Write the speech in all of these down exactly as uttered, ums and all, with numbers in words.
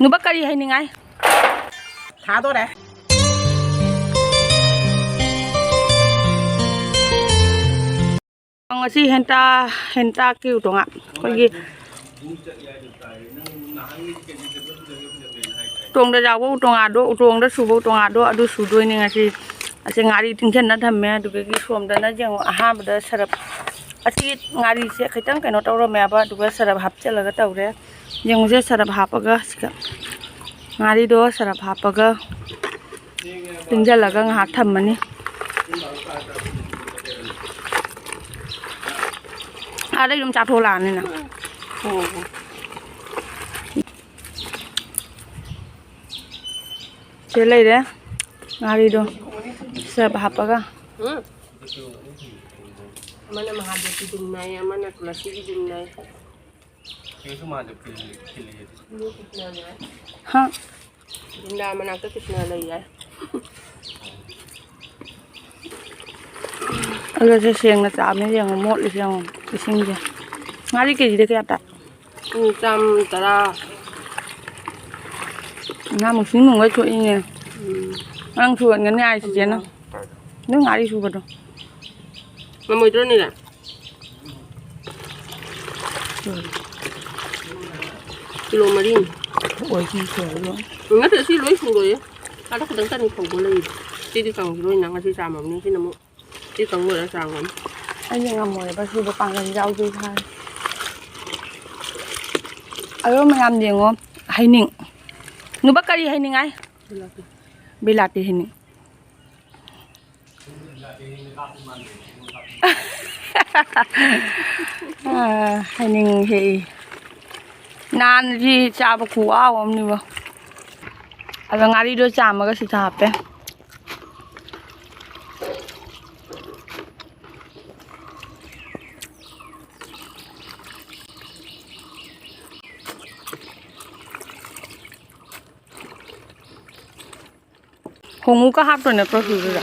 ꯅꯨꯄꯥ ꯀꯔꯤ ꯍꯩꯅꯤꯡꯉꯥꯏ? ꯊꯥꯗꯣꯔꯦ꯫ ꯉꯁꯤ ꯍꯦꯟꯇꯥ, ꯍꯦꯟꯇꯥꯛꯀꯤ ꯎꯇꯣꯡꯉꯥ꯫ ꯑꯩꯈꯣꯏꯒꯤ ꯎꯇꯣꯡꯗ ꯌꯥꯎꯕ ꯎꯇꯣꯡꯉꯥꯗꯣ, ꯎꯇꯣꯡꯗ ꯁꯨꯕ ꯎꯇꯣꯡꯉꯥꯗꯣ ꯑꯗꯨ ꯁꯨꯗꯣꯏꯅꯦ ꯉꯁꯤ꯫ ꯑꯁꯤ ꯉꯥꯔꯤ ꯇꯤꯡꯁꯤꯟꯅ ꯊꯝꯃꯦ꯫ ꯑꯗꯨꯗꯒꯤ ꯁꯣꯝꯗꯅ ꯌꯦꯡꯉꯣ, ꯑꯍꯥꯟꯕꯗ ꯁꯔꯞ, ꯑꯁꯤ ꯉꯥꯔꯤꯁꯦ ꯈꯤꯇꯪ ꯀꯩꯅꯣ ꯇꯧꯔꯝꯃꯦꯕ, ꯑꯗꯨꯒ ꯁꯔꯞ ꯍꯥꯞꯆꯤꯜꯂꯒ ꯇꯧꯔꯦ꯫ ꯌꯦꯡꯉꯨꯁꯦ, ꯁꯔꯞ ꯍꯥꯞꯄꯒ ꯁꯤꯒ ꯉꯥꯔꯤꯗꯣ ꯁꯔꯞ ꯍꯥꯞꯄꯒ ꯇꯤꯡꯁꯤꯜꯂꯒ ꯉꯥꯏꯍꯥꯛ ꯊꯝꯃꯅꯤ꯫ ꯑꯥꯗꯩ ꯑꯗꯨꯝ ꯆꯥꯊꯣꯛꯂꯛꯑꯅꯤꯅ꯫ ꯁꯤ ꯂꯩꯔꯦ ꯉꯥꯔꯤꯗꯣ ꯁꯔꯞ ꯍꯥꯞꯄꯒ꯫ ꯎꯝ꯫ ꯑꯃꯅ ꯃꯍꯥꯗꯦꯕꯀꯤ ꯗꯨꯝ ꯅꯥꯏ, ꯑꯃꯅ ꯇꯨꯂꯁꯤꯒꯤ ꯗꯨꯝ ꯅꯥꯏ꯫ ꯍꯥ? ꯕ꯭ꯔꯤꯟꯗꯥ ꯃꯅꯥꯛꯇ ꯀ꯭ꯔꯤꯁꯅ ꯂꯩ ꯍꯥꯏ꯫ ꯑꯗꯨꯁꯨ ꯁꯦꯡꯅ ꯆꯥꯝꯃꯦ, ꯌꯦꯡꯉꯣ, ꯃꯣꯠꯂꯤꯁꯦ ꯌꯦꯡꯉꯣ, ꯏꯁꯤꯡꯁꯦ꯫ ꯉꯥꯔꯤ ꯀꯦꯖꯤꯗ ꯀꯌꯥ ꯇꯥꯏ? ꯎꯝ, ꯆꯥꯝ ꯇꯔꯥ꯫ ꯉꯥ ꯃꯨꯁꯤꯟ ꯃꯨꯕ ꯊꯣꯛꯏꯅꯦ꯫ ꯎꯝ꯫ ꯅꯪ ꯁꯨꯍꯟꯒꯅꯤ ꯍꯥꯏ ꯆꯤꯆꯦꯅ꯫ ꯅꯪ ꯉꯥꯔꯤ ꯁꯨꯕꯗꯣ꯫ ꯉꯝꯃꯣꯏꯗ꯭ꯔꯣ, ꯅꯤꯔꯥ? ꯀꯤꯂꯣ ꯃꯔꯤ꯫ ꯑꯣꯏꯗꯤ ꯁꯨꯔꯔꯣꯏ꯫ ꯅꯠꯇꯦ, ꯁꯤ ꯂꯣꯏ ꯁꯨꯔꯣꯏꯌꯦ꯫ ꯑꯥꯗ ꯈꯤꯇꯪ ꯆꯅꯤ ꯐꯧꯗꯣ ꯂꯩꯌꯦ꯫ ꯁꯤꯗꯤ ꯀꯪꯈꯤꯔꯣꯏꯅ ꯉꯁꯤ ꯆꯥꯝꯃꯕꯅꯤ꯫ ꯁꯤꯅ ꯑꯃꯨꯛ ꯁꯤ ꯀꯪ ꯂꯣꯏꯔ ꯆꯥꯝꯒꯅꯤ꯫ ꯑꯩꯗꯤ ꯉꯝꯃꯣꯏꯕ ꯁꯨꯕ, ꯄꯥꯡꯒꯜ ꯌꯥꯎꯗꯦ ꯏꯁꯥꯗ꯫ ꯑꯗꯣ ꯃꯌꯥꯝ ꯌꯦꯡꯉꯣ, ꯍꯩꯅꯤꯡ꯫ ꯅꯨꯄꯥ ꯀꯔꯤ ꯍꯩꯅꯤꯡꯉꯥꯏ? ꯕꯤꯂꯥꯇꯤ꯫ ꯕꯤꯂꯥꯇꯤ ꯍꯩꯅꯤꯡ꯫ ꯑꯥ, ꯍꯩꯅꯤꯡ ꯍꯦꯛꯏ꯫ ꯅꯍꯥꯟꯗꯤ ꯆꯥꯕ ꯈꯨꯍꯥꯎ ꯑꯃꯅꯤꯕꯣ꯫ ꯑꯗꯣ ꯉꯥꯔꯤꯗꯣ ꯆꯥꯝꯃꯒ ꯁꯤꯗ ꯍꯥꯞꯄꯦ꯫ ꯍꯣꯡꯉꯨꯀ ꯍꯥꯞꯇꯣꯏ ꯅꯠꯇ꯭ꯔꯣ ꯁꯤꯗꯨꯗ?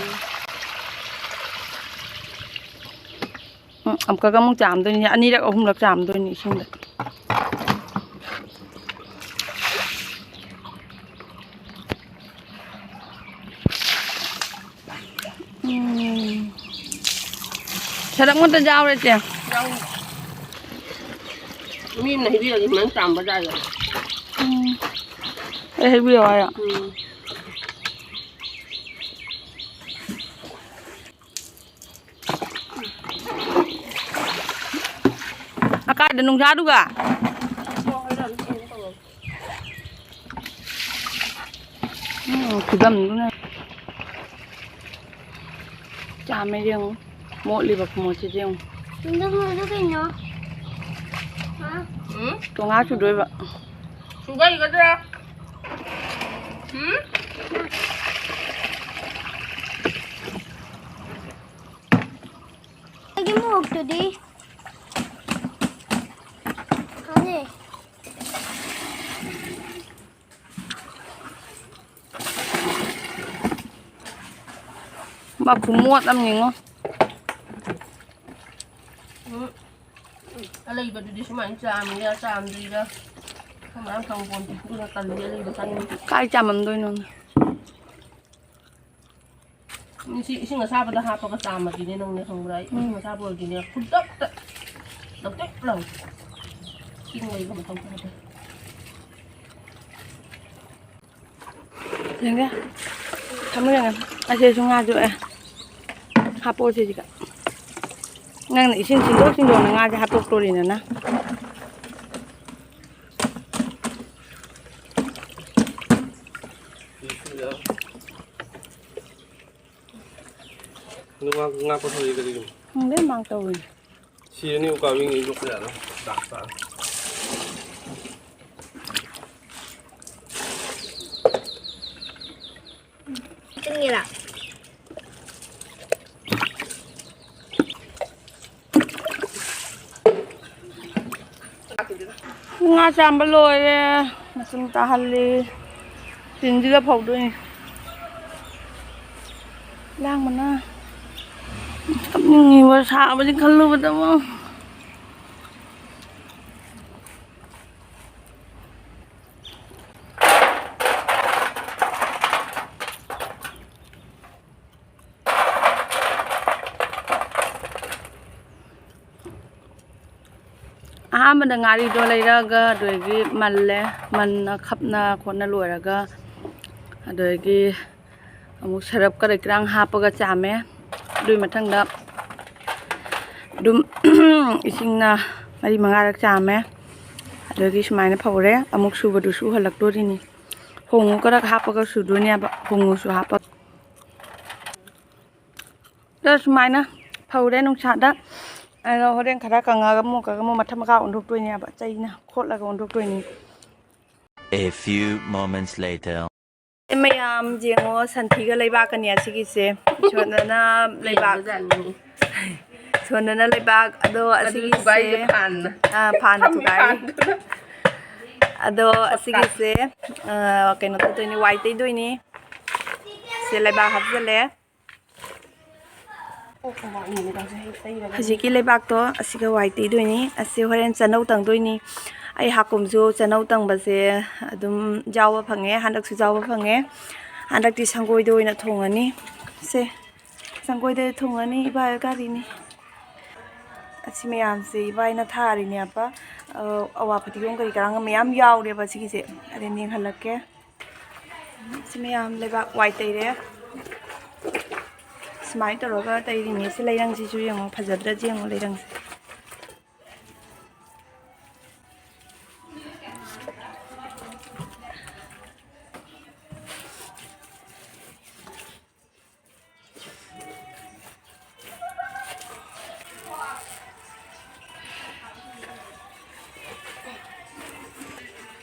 ꯎꯝ, ꯑꯃꯨꯛꯀꯒ ꯑꯃꯨꯛ ꯆꯥꯝꯗꯣꯏꯅꯤ, ꯑꯅꯤꯔꯛ ꯑꯍꯨꯝꯂꯛ ꯆꯥꯝꯗꯣꯏꯅꯤ ꯏꯁꯤꯡꯗ꯫ ꯎꯝ꯫ ꯁꯔꯞ ꯉꯥꯛꯇ ꯌꯥꯎꯔꯦ, ꯆꯦ꯫ ꯌꯥꯎꯏ꯫ ꯃꯤ ꯑꯃꯅ ꯍꯩꯕꯤꯔꯒꯦ, ꯁꯨꯃꯥꯏꯅ ꯆꯥꯝꯕ ꯖꯥꯠꯁꯦ꯫ ꯎꯝ꯫ ꯑꯩ ꯍꯩꯕꯤꯔꯣ ꯍꯥꯏꯔꯣ? ꯎꯝ꯫ ꯑꯀꯥꯏꯗ ꯅꯨꯡꯁꯥꯗꯨꯒ꯫ ꯎꯝ, ꯐꯤꯕꯝꯗꯨꯅ꯫ ꯆꯥꯝꯃꯦ ꯌꯦꯡꯉꯨ꯫ ꯃꯣꯠꯂꯤꯕ ꯈꯨꯃꯣꯠꯁꯤꯗꯤ ꯌꯦꯡꯉꯨ꯫ ꯅꯪ ꯃꯣꯠꯂꯤꯗꯣ ꯀꯩꯅꯣ? ꯍꯥ? ꯎꯝ? ꯇꯣꯉꯥ ꯆꯨꯗꯣꯏꯕ꯫ ꯁꯨꯒꯥꯏꯒꯗ꯭ꯔꯥ? ꯎꯝ? ꯑꯩꯒꯤ ꯃꯣꯔꯣꯛꯇꯨꯗꯤ꯫ ꯈꯪꯉꯦ꯫ ꯃꯥ ꯈꯨꯃꯣꯠ ꯑꯃꯅꯤꯉꯣ꯫ ꯎꯝ꯫ ꯑꯂꯩꯕꯗꯨꯗꯤ ꯁꯨꯃꯥꯏꯅ ꯆꯥꯝꯃꯤꯔ ꯆꯥꯝꯗ꯭ꯔꯤꯔ ꯀꯃꯥꯏꯅ ꯈꯪꯄꯣꯟꯇꯦ꯫ ꯑꯗꯨꯅ ꯇꯜꯂꯤ ꯑꯂꯩꯕ ꯆꯥꯅꯤꯡꯗꯦ꯫ ꯀꯥꯏ ꯆꯥꯝꯃꯝꯗꯣꯏꯅꯣ? ꯁꯤ ꯏꯁꯤꯡ ꯑꯁꯥꯕꯗ ꯍꯥꯞꯄꯒ ꯆꯥꯝꯃꯗꯤꯅꯦ ꯅꯪꯅꯦ ꯈꯪꯕ꯭ꯔꯥ? ꯏꯁꯤꯡ ꯑꯁꯥꯕ ꯑꯣꯏꯔꯗꯤꯅꯦ ꯈꯨꯗꯛꯇ ꯂꯧꯊꯣꯛ ꯂꯥꯎ꯫ ꯏꯁꯤꯡ ꯂꯩꯕ ꯃꯊꯧ ꯇꯥꯗꯦ꯫ ꯌꯦꯡꯒꯦ꯫ ꯊꯝꯃꯣ ꯌꯦꯡꯒꯦ꯫ ꯑꯁꯤꯁꯨ ꯉꯥꯁꯨ ꯑꯦ꯫ ꯍꯥꯞꯄꯛꯑꯣ ꯁꯤꯁꯤꯒ꯫ ꯅꯪꯅ ꯏꯁꯤꯡ ꯆꯤꯡꯗꯣꯛ ꯆꯤꯡꯗꯣꯛꯅ ꯉꯥꯁꯦ ꯍꯥꯞꯇꯣꯛꯇꯣꯔꯤꯅꯤꯅ꯫ ꯉꯥ, ꯉꯥ ꯄꯨꯊꯣꯔꯛꯏ ꯀꯔꯤꯒꯤꯅꯣ? ꯈꯪꯗꯦ, ꯃꯥ ꯇꯧꯔꯤꯅꯦ꯫ ꯁꯤ ꯑꯅꯤ ꯎꯀꯥꯕꯤ ꯉꯩ ꯂꯣꯛꯄ ꯌꯥꯔꯣꯏ꯫ ꯆꯥꯛ ꯆꯥ꯫ ꯆꯤꯡꯉꯤꯔꯥ? ꯉꯥ ꯆꯥꯝꯕ ꯂꯣꯏꯔꯦ꯫ ꯃꯆꯨꯝ ꯇꯥꯍꯜꯂꯤ꯫ ꯇꯤꯟꯁꯤꯗ ꯐꯧꯗꯣꯏꯅꯤ꯫ ꯂꯥꯡꯕꯅ ꯀꯞꯅꯤꯡꯉꯤꯕ ꯁꯥꯕꯁꯤ ꯈꯜꯂꯨꯕꯗ ꯑꯃꯨꯛ꯫ ꯑꯍꯥꯟꯕꯗ ꯉꯥꯔꯤꯗꯣ ꯂꯩꯔꯛꯑꯒ ꯑꯗꯨꯗꯒꯤ ꯃꯜꯂꯦ꯫ ꯃꯟꯅ ꯈꯞꯅ ꯈꯣꯠꯅ ꯂꯣꯏꯔꯒ ꯑꯗꯨꯗꯒꯤ ꯑꯃꯨꯛ ꯁꯔꯞ ꯀꯔꯤ ꯀꯔꯥꯡ ꯍꯥꯞꯄꯒ ꯆꯥꯝꯃꯦ꯫ ꯑꯗꯨꯒꯤ ꯃꯊꯪꯗ ꯑꯗꯨꯝ ꯏꯁꯤꯡꯅ ꯃꯔꯤ ꯃꯉꯥꯔꯛ ꯆꯥꯝꯃꯦ꯫ ꯑꯗꯨꯗꯒꯤ ꯁꯨꯃꯥꯏꯅ ꯐꯧꯔꯦ꯫ ꯑꯃꯨꯛ ꯁꯨꯕꯗꯨ ꯁꯨꯍꯜꯂꯛꯇꯣꯔꯤꯅꯤ꯫ ꯍꯣꯡꯉꯨ ꯈꯔ ꯍꯥꯞꯄꯒ ꯁꯨꯗꯣꯏꯅꯦꯕ꯫ ꯍꯣꯡꯉꯨꯁꯨ ꯍꯥꯞꯄꯒ꯫ ꯑꯗꯣ ꯁꯨꯃꯥꯏꯅ ꯐꯧꯔꯦ ꯅꯨꯡꯁꯥꯗ꯫ ꯑꯗꯣ ꯍꯣꯔꯦꯟ ꯈꯔ ꯀꯪꯉꯒ ꯑꯃꯨꯛ, ꯑꯃꯨꯛ ꯃꯊꯛ ꯃꯈꯥ ꯑꯣꯟꯊꯣꯛꯇꯣꯏꯅꯦꯕ, ꯆꯩꯅ ꯈꯣꯠꯂꯒ ꯑꯣꯟꯊꯣꯛꯇꯣꯏꯅꯤ꯫ A few moments later. ꯃꯌꯥꯝ ꯌꯦꯡꯉꯣ, ꯁꯟꯊꯤꯒ ꯂꯩꯕꯥꯛꯀꯅꯤ ꯑꯁꯤꯒꯤꯁꯦ꯫ ꯁꯣꯝꯗꯅ ꯂꯩꯕꯥꯛ, ꯌꯦꯡꯕꯖꯥꯠꯅꯤ꯫ ꯁꯣꯝꯗꯅ ꯂꯩꯕꯥꯛ, ꯑꯗꯣ ꯑꯗꯨ ꯑꯁꯤꯒꯤꯁꯦ, ꯊꯨꯒꯥꯏꯔꯤꯁꯦ ꯐꯥꯟꯅ꯫ ꯑꯥ, ꯐꯥꯟꯅ ꯊꯨꯒꯥꯏꯔꯤ꯫ ꯐꯥꯟꯗꯨꯅ꯫ ꯑꯗꯣ ꯑꯁꯤꯒꯤꯁꯦ, ꯑꯥ, ꯀꯩꯅꯣ ꯇꯧꯗꯣꯏꯅꯤ, ꯋꯥꯏ ꯇꯩꯗꯣꯏꯅꯤ꯫ ꯁꯦ ꯂꯩꯕꯥꯛ ꯍꯥꯞꯆꯜꯂꯦ꯫ ꯍꯧꯖꯤꯛꯀꯤ ꯂꯩꯕꯥꯛꯇꯣ ꯑꯁꯤꯒ ꯋꯥꯏ ꯇꯩꯗꯣꯏꯅꯤ꯫ ꯑꯁꯤ ꯍꯣꯔꯦꯟ ꯆꯅꯧ ꯇꯪꯗꯣꯏꯅꯤ꯫ ꯑꯩ ꯍꯥꯀꯨꯝꯁꯨ ꯆꯅꯧ ꯇꯪꯕꯁꯦ ꯑꯗꯨꯝ ꯌꯥꯎꯕ ꯐꯪꯉꯦ, ꯍꯟꯗꯛꯁꯨ ꯌꯥꯎꯕ ꯐꯪꯉꯦ꯫ ꯍꯟꯗꯛꯇꯤ ꯁꯪꯒꯣꯏꯗ ꯑꯣꯏꯅ ꯊꯣꯡꯉꯅꯤ꯫ ꯁꯦ, ꯁꯪꯒꯣꯏꯗ ꯊꯣꯡꯉꯅꯤ, ꯏꯕꯥꯏ ꯒꯥꯔꯤꯅꯤ꯫ ꯑꯁꯤ ꯃꯌꯥꯝꯁꯦ ꯏꯕꯥꯏꯅ ꯊꯥꯔꯤꯅꯦꯕ꯫ ꯑ, ꯑꯋꯥ ꯐꯗꯤꯒꯣꯝ ꯀꯔꯤ ꯀꯔꯥꯡ ꯃꯌꯥꯝ ꯌꯥꯎꯔꯦꯕ ꯁꯤꯒꯤꯁꯦ꯫ ꯑꯗꯩ ꯌꯦꯡꯍꯜꯂꯛꯀꯦ꯫ ꯁꯤ ꯃꯌꯥꯝ ꯂꯩꯕꯥꯛ ꯋꯥꯏ ꯇꯩꯔꯦ꯫ ꯁꯨꯃꯥꯏꯅ ꯇꯧꯔꯒ ꯇꯩꯔꯤꯅꯦ꯫ ꯁꯤ ꯂꯩꯔꯪꯁꯤꯁꯨ ꯌꯦꯡꯉꯣ, ꯐꯖꯗ꯭ꯔꯗꯤ ꯌꯦꯡꯉꯣ ꯂꯩꯔꯪꯁꯦ꯫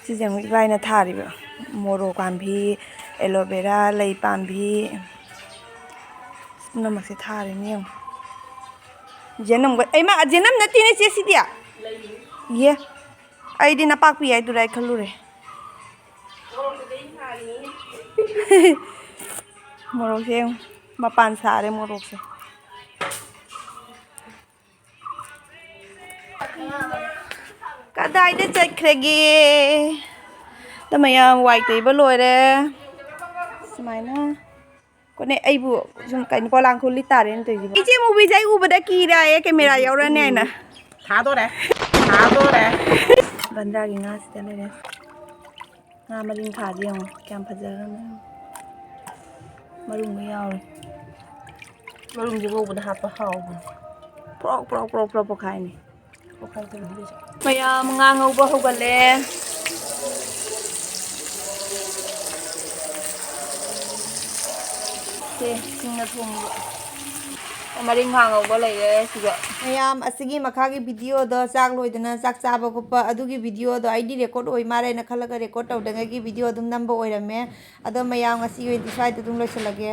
ꯁꯤꯁꯦ ꯑꯃꯨꯛ ꯏꯕꯥꯏꯅ ꯊꯥꯔꯤꯕ ꯃꯣꯔꯣꯛ ꯄꯥꯝꯕꯤ, ꯑꯦꯂꯣꯚꯦꯔꯥ ꯂꯩ ꯄꯥꯝꯕꯤ, ꯄꯨꯝꯅꯃꯛꯁꯦ ꯊꯥꯔꯤꯅꯦ ꯌꯦꯡꯉꯣ꯫ ꯖꯦꯅꯝꯒ-, ꯑꯩꯃ, ꯖꯦꯅꯝ ꯅꯠꯇꯦꯅꯦ ꯆꯦ ꯁꯤꯗꯤ꯫ ꯌꯦ, ꯑꯩꯗꯤ ꯅꯄꯥꯛꯄꯤ ꯍꯥꯏꯗꯨꯔꯥ ꯑꯩ ꯈꯜꯂꯨꯔꯦ꯫ ꯃꯣꯔꯣꯛꯁꯦ ꯌꯦꯡꯉꯨ, ꯃꯄꯥꯟ ꯁꯥꯔꯦ ꯃꯣꯔꯣꯛꯁꯦ꯫ ꯀꯗꯥꯏꯗ ꯆꯠꯈ꯭ꯔꯒꯦ? ꯑꯗ ꯃꯌꯥꯝ ꯋꯥꯏ ꯇꯩꯕ ꯂꯣꯏꯔꯦ꯫ ꯁꯨꯃꯥꯏꯅ꯫ ꯀꯣꯅꯦ ꯑꯩꯕꯨ ꯁꯨꯝ ꯀꯩꯅꯣ ꯄꯣꯂꯥꯡ ꯈꯣꯜꯂꯤ ꯇꯥꯔꯦꯅ ꯇꯧꯔꯤꯁꯤꯕꯣ꯫ ꯏꯆꯦ ꯃꯨꯕꯤꯁꯦ ꯑꯩ ꯎꯕꯗ ꯀꯤꯔꯦ, ꯀꯦꯃꯦꯔꯥ ꯌꯧꯔꯅꯤ ꯍꯥꯏꯅ꯫ ꯊꯥꯗꯣꯔꯦ꯫ ꯕꯟꯗ꯭ꯔꯥꯒꯤ ꯉꯥꯁꯤꯗ ꯂꯩꯔꯦ꯫ ꯉꯥ ꯃꯔꯤꯡꯈꯥꯁꯦ ꯌꯦꯡꯉꯣ, ꯀꯌꯥꯝ ꯐꯖꯈ꯭ꯔꯕꯅꯣ ꯌꯦꯡꯉꯣ꯫ ꯃꯔꯨꯝꯒ ꯌꯥꯎꯔꯦ꯫ ꯃꯔꯨꯝꯁꯦ ꯉꯧꯕꯗ ꯍꯥꯞꯄ ꯍꯥꯎꯕꯅꯦ꯫ ꯄ꯭ꯔꯣꯛ, ꯄ꯭ꯔꯣꯛ, ꯄ꯭ꯔꯣꯛ, ꯄ꯭ꯔꯣꯛ ꯄꯣꯛꯈꯥꯏꯅꯤ꯫ ꯄꯣꯛꯈꯥꯏꯗꯅ ꯍꯧꯖꯤꯛ꯫ ꯃꯌꯥꯝ ꯉꯥ ꯉꯧꯕ ꯍꯧꯒꯠꯂꯦ꯫ ꯁꯦ, ꯁꯤꯡꯅ ꯊꯣꯡꯕ꯫ ꯃꯔꯤꯡꯈꯥ ꯉꯧꯕ ꯂꯩꯔꯦ ꯁꯤꯗ꯫ ꯃꯌꯥꯝ ꯑꯁꯤꯒꯤ ꯃꯈꯥꯒꯤ ꯚꯤꯗꯤꯑꯣꯗꯣ ꯆꯥꯛ ꯂꯣꯏꯗꯅ ꯆꯥꯛ ꯆꯥꯕ ꯈꯣꯠꯄ ꯑꯗꯨꯒꯤ ꯚꯤꯗꯤꯑꯣꯗꯣ ꯑꯩꯗꯤ ꯔꯦꯀꯣꯔꯗ ꯑꯣꯏ ꯃꯥꯜꯂꯦꯅ ꯈꯜꯂꯒ ꯔꯦꯀꯣꯔꯗ ꯇꯧꯗꯉꯩꯒꯤ ꯚꯤꯗꯤꯑꯣ ꯑꯗꯨꯝ ꯅꯝꯕ ꯑꯣꯏꯔꯝꯃꯦ꯫ ꯑꯗꯣ ꯃꯌꯥꯝ ꯉꯁꯤꯒꯤ ꯑꯣꯏꯅꯗꯤ ꯁ꯭ꯋꯥꯏꯗ ꯑꯗꯨꯝ ꯂꯣꯏꯁꯤꯜꯂꯒꯦ꯫